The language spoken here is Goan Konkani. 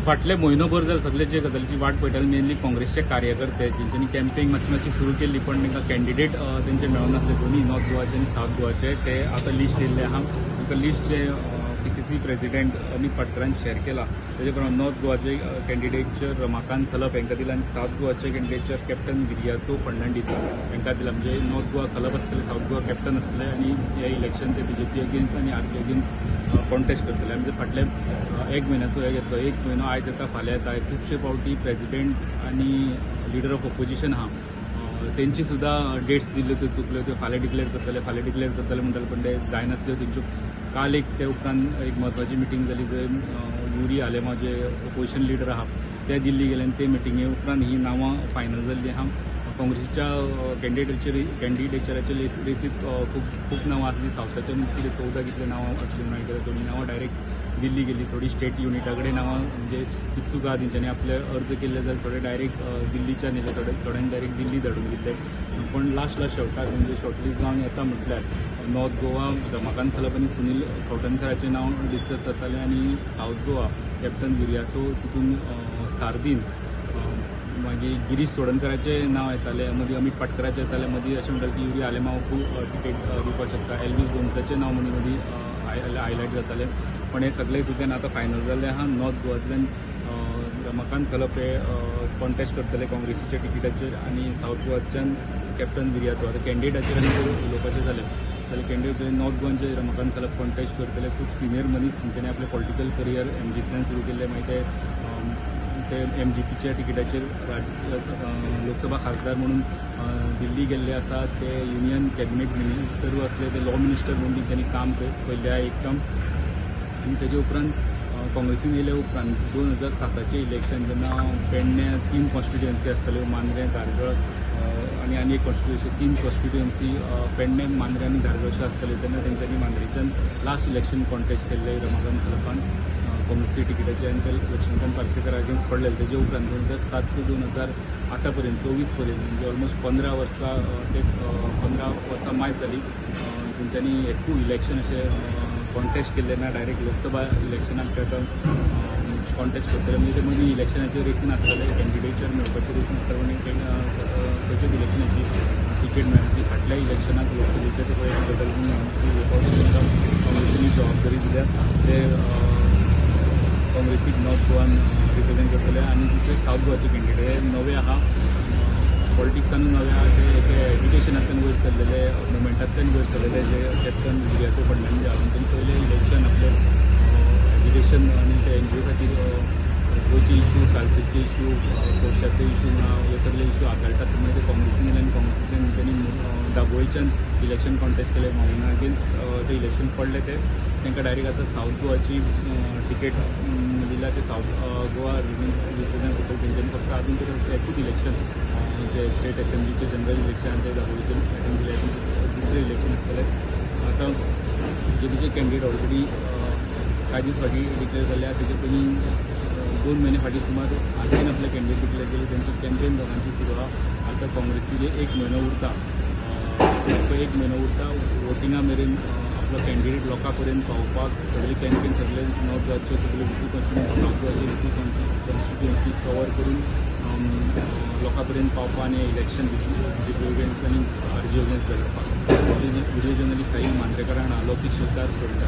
फाटले म्हयनोभर जाल्यार सगळे जे गजालीची वाट पळयताले, मेनली काँग्रेसचे कार्यकर्ते जेंच्यांनी कॅम्पेन मातशी मातशी सुरू केल्ली, पण तांकां कॅन्डिडेट तेंचे मेळनासले. दोन्ही नॉर्थ गोवाचे आनी सावथ गोवाचे ते आतां लिस्ट येयल्लें आहा. तांकां लिस्ट जे PCC president Amit पाटकरान शेअर केला तेजे प्रमाण नॉर्थ गोवाचे कॅन्डिडेटचेर रमाकांत खलप हांकां दिला आनी सावथ गोवाचे कॅन्डिडेटचेर कॅप्टन विरियातो फर्नांडीस हांकां दिला. म्हणजे नॉर्थ गोवा खलप आसतले, सावथ गोवा कॅप्टन आसतले आनी हे इलेक्शन ते बीजेपी अगेन्स्ट आनी आरजी अगेन्स्ट कॉन्टेस्ट करतले. म्हणजे फाटले एक म्हयन्याचो हे घेतलो, एक म्हयनो आयज येता फाल्यां येता. खुबशे फावटी प्रेजिडेंट आनी लिडर ऑफ ऑपोजिशन आहा तेंची सुद्दां डेट्स दिल्ल्यो त्यो चुकल्यो, त्यो फाल्यां डिक्लेअर करतले फाल्यां डिक्लेअर करतले म्हणटाले, पण ते जायनासल्यो तेंच्यो. काल एक ते उपरांत एक म्हत्वाची मिटींग जाली जंय युरी आलेमाव जे ऑपोजिशन लिडर आहा ते दिल्ली गेले आनी ते मिटिंगे उपरांत ही नांवां फायनल जाल्ली आहा. काँग्रेसीच्या कॅन्डिडेचराचे रेसीत खूब खूब नांवां आसली. सावथाच्या कितें 14 कितले नांवां आसली म्हणून आयकलें. थोडीं नांवां डायरेक्ट दिल्ली गेली, थोडी स्टेट युनिटा कडेन नांवां म्हणजे इत्सूक आहा तेंच्यांनी आपले अर्ज केल्ले जाल्यार थोडे डायरेक्ट दिल्लीच्यान येयले, थोड्यांनी डायरेक्ट दिल्ली धाडून दिल्ले. पण लास्ट लास्ट शेवटाक म्हणजे शॉर्टलिस्ट जावन येता म्हटल्यार नॉर्थ गोवा रमाकांत खलप आनी सुनील खवटणकराचें नांव डिस्कस जातालें आनी सावथ गोवा कॅप्टन विरियातो तितून सार्दीन, मागीर गिरीश चोडणकराचें नांव येतालें, मदीं अमीत पाटकराचें येतालें, मदीं अशें म्हणटाले की युरी आलेमावकूय टिकेट दिवपाक शकता, एल्वीस गोम्साचें नांव मदीं मदीं हायलायट जातालें. पण हे सगळे हितूंतल्यान आतां फायनल जाल्लें आहा. नॉर्थ गोवांतल्यान रमाकांत खलप हे कॉन्टेस्ट करतले काँग्रेसीच्या टिकेटाचेर आनी सावथ गोवाच्यान कॅप्टन विरियातो. आतां कॅन्डिडेटाचेर आनी जर उलोवपाचें जालें जाल्यार कॅन्डिडेट नॉर्थ गोवांचे रमाकांत खलप कॉन्टेस्ट करतले. खूब सिनियर मनीस तेंच्यांनी आपलें पॉलिटिकल करियर एमजींतल्यान सुरू केल्लें. मागीर ते एमजीपीच्या टिकेटाचेर लोकसभा खासदार म्हणून दिल्ली गेल्ले आसा. ते युनियन कॅबिनेट मिनिस्टरूय आसले, ते लॉ मिनिस्टर म्हणून तेंच्यांनी काम पळयल्लें आहा एक टर्म. आनी तेजे उपरांत काँग्रेसीन येयल्या उपरांत 2007 इलेक्शन जेन्ना पेडणे 3 कॉन्स्टिट्युएन्सी आसताल्यो, मांद्रें, धारगळ आनी आनी एक कॉन्स्टिट्युएन्सी, 3 कॉन्स्टिट्युएन्सी पेडणे, मांद्रें आनी धारगळ अश्यो आसताल्यो. तेन्ना तेंच्यांनी मांद्रेच्यान लास्ट इलेक्शन कॉन्टेस्ट केल्लें रमाकांत खलपान काँग्रेसी टिकेटाचेर आनी ते लक्ष्मीकांत पार्सेकर अगेन्स्ट पडलेले. तेजे उपरांत 2007 ते 2000 आतां पर्यंत 24 पर्यंत म्हणजे ऑलमोस्ट 15 वर्सां ते 15 वर्सां मायज जाली तेंच्यांनी एकूय इलेक्शन अशें कॉन्टेस्ट केल्लें ना. डायरेक्ट लोकसभा इलेक्शनाक ते आतां कॉन्टेस्ट करतले. म्हणजे ते मदीं इलेक्शनाचे रेसीन आसताले, कॅन्डिडेचर मेळपाचे रेसीन आसताले, पण खंयच्याच इलेक्शनाची टिकेट मेळना. फाटल्या इलेक्शनाक लोकसभेच्या ते पळय गजाल मेळना. हे फावटी तांकां काँग्रेसीन जबाबदारी दिल्या, ते काँग्रेसीक नॉर्थ गोवान रिप्रेझेंट करतले. आनी दुसरे सावथ गोवाचे कॅन्डिडेट हे नवे आहा, पॉलिटिक्सानूय नवे आहा, ते एके एज्युकेशनांतल्यान वयर सरलेले, मुवमेंटांतल्यान वयर सरलेले जे कॅप्टन विरियातो फर्नांडीस आहा. तेंच्यांनी पयलें इलेक्शन आपलें एज्युकेशन आनी ते एनजीओ खातीर गोंयचे इशू, सालसेचे इशू, कोळशाचे इशू म्हणा, हे सगळे इशू हाताळटा आसतना ते काँग्रेसीन येयले आनी काँग्रेसींतल्यान तेंच्यांनी दाबोळीच्यान इलेक्शन कॉन्टेस्ट केलें. मावना अगेन्स्ट ते इलेक्शन पडले. ते तांकां डायरेक्ट आतां सावथ गोवाची टिकेट दिल्या, ते सावथ गोवा रिप्रेझेंट करतले. तेंच्यांनी फक्त आजून तरी फक्त एकूच इलेक्शन जे स्टेट असेंब्लीचे जनरल इलेक्शन ते दाबोळीचे अटेंड केले, दुसरें इलेक्शन आसतलें. आतां बीजेपीचे कॅन्डिडेट ऑलरेडी कांय दीस फाटीं डिक्लेअर जाल्ले, तेजे पयलीं 2 म्हयने फाटीं सुमार आरजीन आपले कॅन्डिडेट डिक्लेअर केले. तेंची कॅम्पेन दोगांची सुरू आहा. आतां काँग्रेसीचे एक म्हयनो उरता, सारको एक म्हयनो उरता वोटिंगा मेरेन आपलो कॅन्डिडेट लोकां पर्यंत पावोवपाक. सगळे कॅम्पेन सगळे नॉर्थ गोवाचे सगळे 20 कॉन्स्टिट्युएन्सी, सावथ गोवाचे 20 कॉन्स्टिट्युएन्सी कवर करून लोकां पर्यंत पावपाक आनी इलेक्शन बीजेपी अगेन्स्ट आनी आरजी अगेन्स्ट झगडपाक. व्हिडिओ जर्नलिस्ट साहिल मांद्रेकर, लौकीक शेलकार, खोर्ले.